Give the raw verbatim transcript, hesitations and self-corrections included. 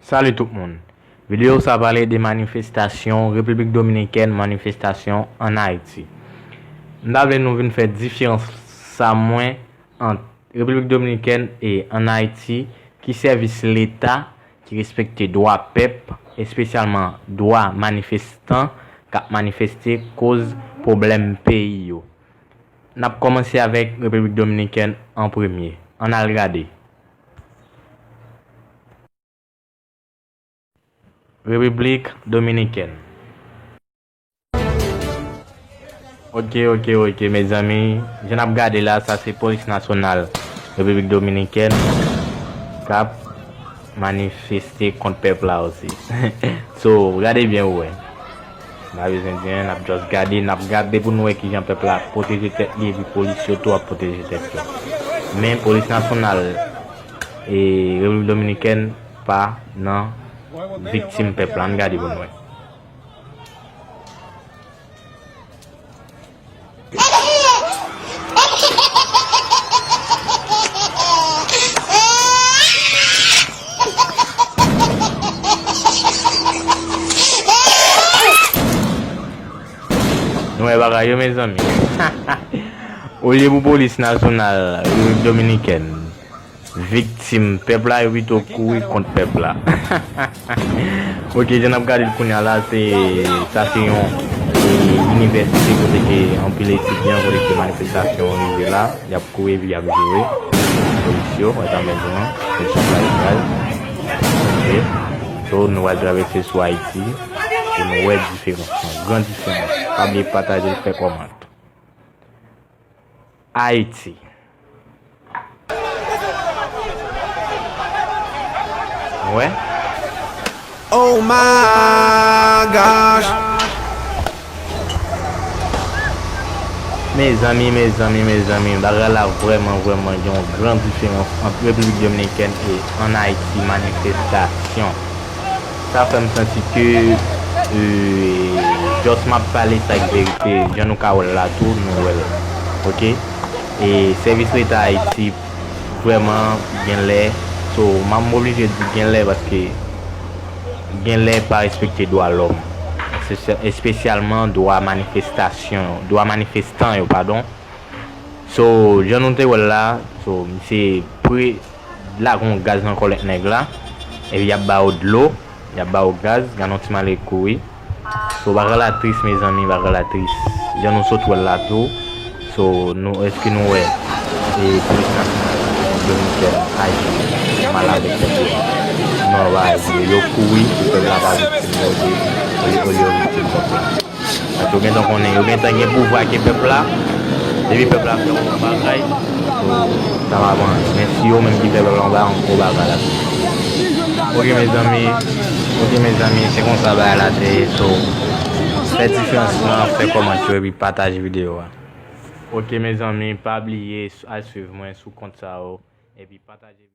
Salut tout moun. Videyo sa pale de manifestasyon Repiblik Dominikèn, manifestasyon ann Ayiti. M ta vle nou vin fè diferans sa mwen ant Repiblik Dominikèn e ann Ayiti, ki sèvis leta ki respekte dwa pèp, espesyalman dwa manifestan k ap manifeste koz pwoblèm peyi yo. N ap kòmanse avèk Repiblik Dominikèn an premye. Ann al gade. Repiblik Dominikèn. Ok, ok, ok, mezanmi. Jan n ap gade la, sa se Polis Nasyonal Repiblik Dominikèn k ap manifeste kont pèp la osi. So, gade byen ou wè. M pa bezwen di anyen, n ap just gade, n ap gade pou nou wè kijan pèp la ap pwoteje tèt li, epi polis yo tou ap pwoteje tèt yo. Men Polis Nasyonal e Repiblik Dominikèn pa nan viktim pèp la. Ann gade pou nou wè. Nou wè bagay yo, mezanmi. Olye pou Polis Nasyonal Repiblik Dominikèn viktim pèp la, yo pito kouri kont pèp la. Ok, jan n ap gade l kounye a la, se, sa se yon, e, inivèsite kote ke anpil etidyan, kote ke manifestasyon rive la, y ap kouri epi y ap joure. Polis yo, wè sa menm jan, se sou paj paj. Ok. So, nou pral travèse sou Ayiti pou nou wè diferans lan. Gran diferans. Pa bliye pataje l, fè kòmantè. Ayiti. Wè. Oh my gosh. Mezanmi, mezanmi, mezanmi, bagay la vrèman, vrèman gen yon gran diferans ant Repiblik Dominikèn e ann Ayiti, manifestasyon. Sa fè m santi ke, e, just m ap pale sa k verite, jan nou ka wè l la tou, nou wè l. Ok? E sèvis leta Ayiti vrèman gen lè, so, m ap oblije di gen lè paske gen lè pa respekte dwa lòm, espesyalman dwa manifestasyon, dwa manifestan yo, padon. So, jan nou te wè l la, so, misye pre lage yon gaz nan kòlèt nèg la, epi y ap ba yo dlo, y ap ba yo gaz, gade yon ti malere kouri. So, bagay la tris, mezanmi, bagay la tris. Jan nou sot wè l la tou. So, nou, èske nou wè, e, polis nasyonal dominikèn aji mal avèk pèp yo? Non, yo pa aji. Yo kouri pou pèp la pa viktim, olye, olye, olye yo viktim pèp la. Paske yo gentan konnen, yo gentan gen pouvwa ke pèp la. Depi pèp la fè yon bon bagay, so, sa pa bon. Men si yo menm ki fè pèp la yon bagay, yon gwo bagay la. Ok, mezanmi. Ok, mezanmi, se konsa bagay la te ye. So, fè diferans lan, fè kòmantè yo, epi pataje videyo a. Ok, mezanmi, pa bliye al swiv mwen sou kont sa yo, epi pataje.